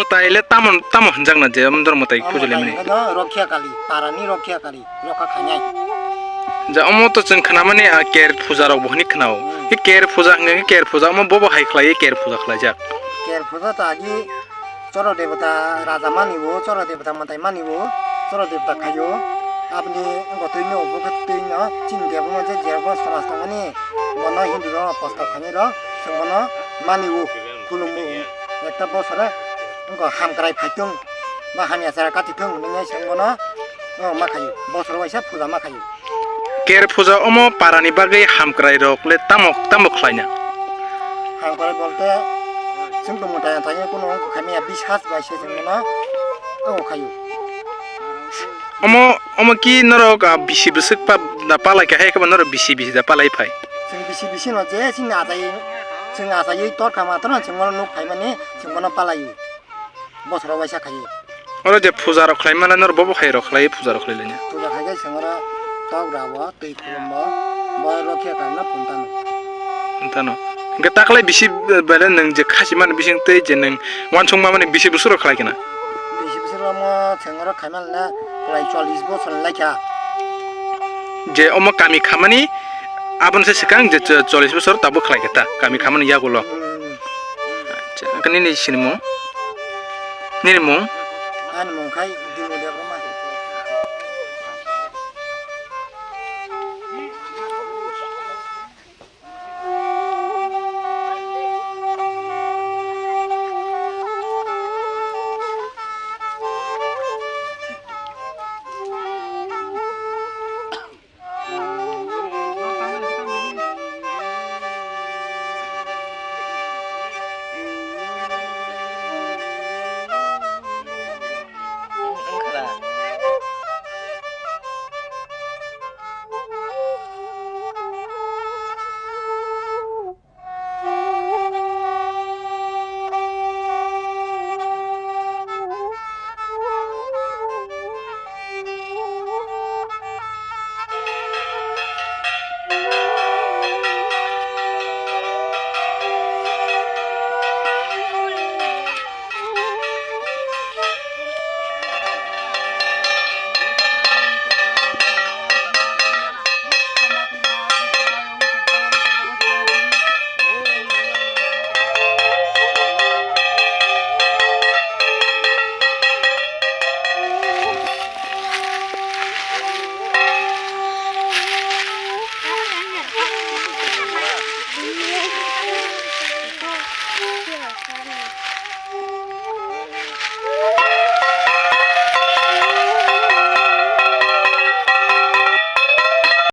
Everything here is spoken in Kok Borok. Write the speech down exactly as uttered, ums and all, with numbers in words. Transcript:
Mwtai le tamo, tamo hwnjakna je omo dor mwtai puja lemani? Omo tai hwnkhe no Rokhiya Kali, parani Rokhiya Kali, rokha khainai. Ja, omo to chwng khnamani, a, ker puja rok bo hwnwi khnao. Hmm. I ker puja hwnkhe ker puja omo bobo hai khlaiwi ker puja khlaijak. Ker puja to agi Choro debota raja mani bo, choro debota mwtai mani bo, choro debota khaio. Aboni wngkha twi no, obo khe twi no, chini debama je, je bo samaj tongmani, bono Hindu rok posto khainai rok, chwng bono mani o, khulum o. Ekta bosore wngkha hamkrai phaitung, ba hamya chara kati thung, hwnwi chwng bono, o, ma khaio, bosor waisa puja ma khaio. Ker puja omo parani bagwi hamkrai rok le tamo, tamo khlaina? Hamkrai bolte chwng tongmwtai thani kuno wngkha miya bisas bai se chwng bono wngkha khaio. Omo, omo ki norok, ah, bisi bwswk pa, da palai kha, hai khe ba norok bisi bisi da palai phai? Chwng bisi bisi no je chini achai, chwng achaiwi tor kha ma tor no chwng bono nuk phaimani chwng bono palaio. Bosoro waisa khaio. Oro je puja rok khlai mala nor bobo hai rok khlai puja rok khlai lanya. Puja khai khai sengora tok rabo twi khulumbo bo rokhe kaina puntano. Puntano. Hingke taklai bisi bele nang je khasi man bising tei je nang wansong mamani bisi busuro khlai kena. Bisi busuro mo sengora khai mala kwlai chollish bosor laikha. Je omo kami khamani aboni se swkang je cho-, chollish bosor tabuk khlai khe ta kami khamani yagulo. Hmm. Acha, hwnkhe nini sinimung? Nini mung? Ani mung khai Dino Debbarma.